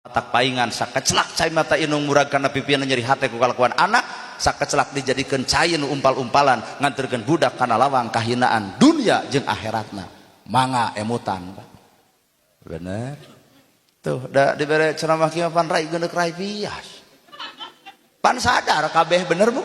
Tak paingan sakecelak cai mata indung murag kana pipiana, nyeri hate ku kalakuan anak. Sakecelak dijadikeun cai nu umpal-umpalan, nganterkeun budak kana lawang kahinaan dunia jeung akhiratna. Mangga emutan, Pak. Bener tuh, da dibere ceramah kieu pan rai geundeuk rai pias, pan sadar kabeh. Bener, Bu?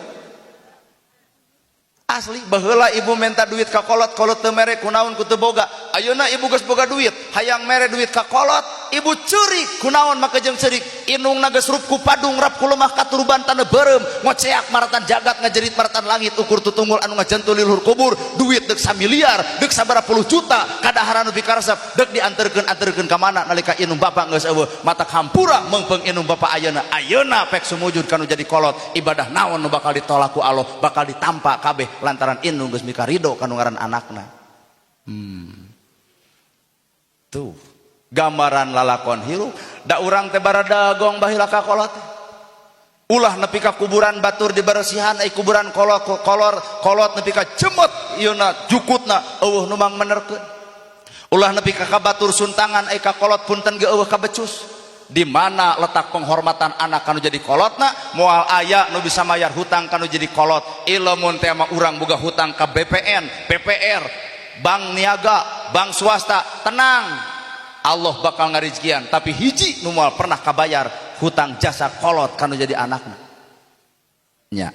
Asli, baheula ibu minta duit ka kolot, kolot teu mere. Kunaon? Ku teu boga. Ayeuna ibu geus boga duit, hayang mere duit ka kolot, ibu ceurik. Kunaon make jeung ceurik? Indungna geus rup ku padung, rap ku lemah, katuruban taneuh beureum, ngoceak maratan jagat, ngajerit maratan langit, ukur tutunggul anu ngajentul di luhur kubur. Duit deuk samiliar, deuk sabaraha puluh juta, kadaharan nu pikaresep deuk dianterkeun, anterkeun ka mana nalika indung bapak geus euweuh? Matak hampura meungpeung indung bapak ayeuna. Ayeuna pek sumujud kanu jadi kolot, ibadah naon nu bakal ditolak ku Allah, bakal ditampa kabeh lantaran indung geus mikarido kanu ngaran anakna. Tuh gambaran lalakon hirup. Da urang teh baradagong baheula ka kolot, ulah nepi ka kuburan batur diberesihan, ai kuburan kolot kolor kolot nepi ka jemot ieuna jukutna, euweuh nu mangmenerkeun. Ulah nepi ka kabatur suntangan, ai ka kolot punten ge euweuh kabecus. Di mana letak penghormatan anak kanu jadi kolotna? Moal aya nu bisa mayar hutang kanu jadi kolot. Ilemun teh mah urang boga hutang ka BPN, BPR, bank niaga, bank swasta, tenang, Allah bakal ngarizkian. Tapi hiji nu moal pernah kabayar, hutang jasa kolot kanu jadi anakna nya.